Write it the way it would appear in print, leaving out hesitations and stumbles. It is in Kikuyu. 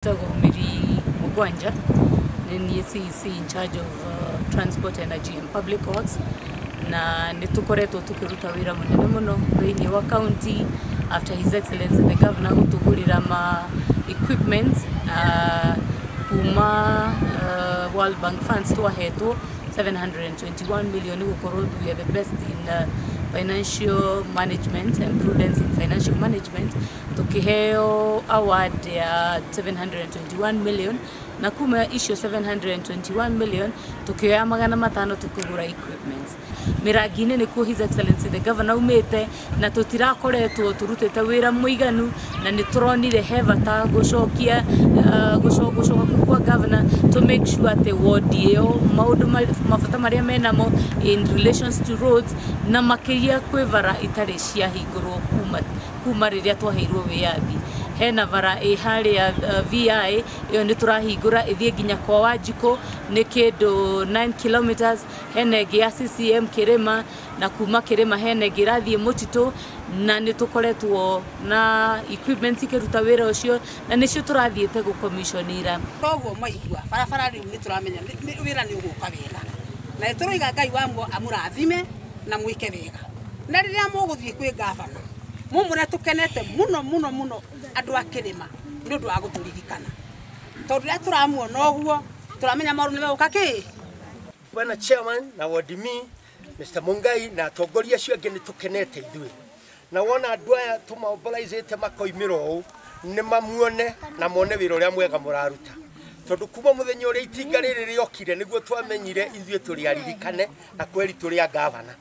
Njĩtagwo Mary Mũgwanja, nĩ niĩ CEC in charge of Transport, Energy and Public Works, na nĩ tũkoretwo tũkĩruta wĩra mũnene mũno thĩinĩ wa county after His Excellency the Governor gũtũgũrĩra ma equipment kuma World Bank funds twahetwo 721 million gũkorwo we are the best in financial management and prudence in financial management. Tukiheo award ya 721 million, na kuma icio 721 million tukioya 500 tukigura equipments mirangi-inĩ. Nĩkuo His Excellency the Governor umĩte, na tũtirakoretwo tũrutĩte wĩra mũiganu, na nĩ tũronire he bata gũcokia gũcoka kũu kwa governor to make sure atĩ ward ĩyo maũndũ mabata marĩa menamo in relations to roads, na makĩria kwĩ bara itarĩ ciahingũrwo kuma rĩrĩa twaheirwo wĩyathi. Hena bara ĩ harĩa VI, ĩyo nĩ tũrahingũra ĩthiĩ nginya kwa Wanjikũ, nĩ kĩndũ 9 kilometers. Hena ĩngĩ ya CCM Kĩrĩma, na kuma Kĩrĩma hena ĩngĩ ĩrathiĩ Mũtitũ, na nĩ tũkoretwo na equipment ikĩruta wĩra ũcio, na nĩcio tũrathiĩte gũcommissionira. Koguo mwaigua barabara rĩu nĩ tũramenya wĩra nĩ ũgũka wega, na nĩ tũroiga Ngai wa amũrathime na mwĩke wega, na rĩrĩa mũgũthiĩ kwĩ gavana mumũre tũkenete mũno mũno mũno andũ a Kĩrĩma nĩ ũndũ wa gũtũririkana, tondũ rĩrĩa tũramuona ũguo tũramenya maũndũ nĩ megũka kĩ. Bwana chairman na ward me Mr. Mungai na atongoria acio angĩ, nĩ tũkenete ithuĩ na wona andũ aya tũmobilizĩte makoimĩra ũũ nĩ mamuone na mone wĩra ũrĩa mwega mũraruta, tondũ kuma mũthenya ũrĩa itinga rĩrĩ rĩokire nĩguo twamenyire ithuĩ tũrĩ aririkane na kweri tũrĩ a gavana.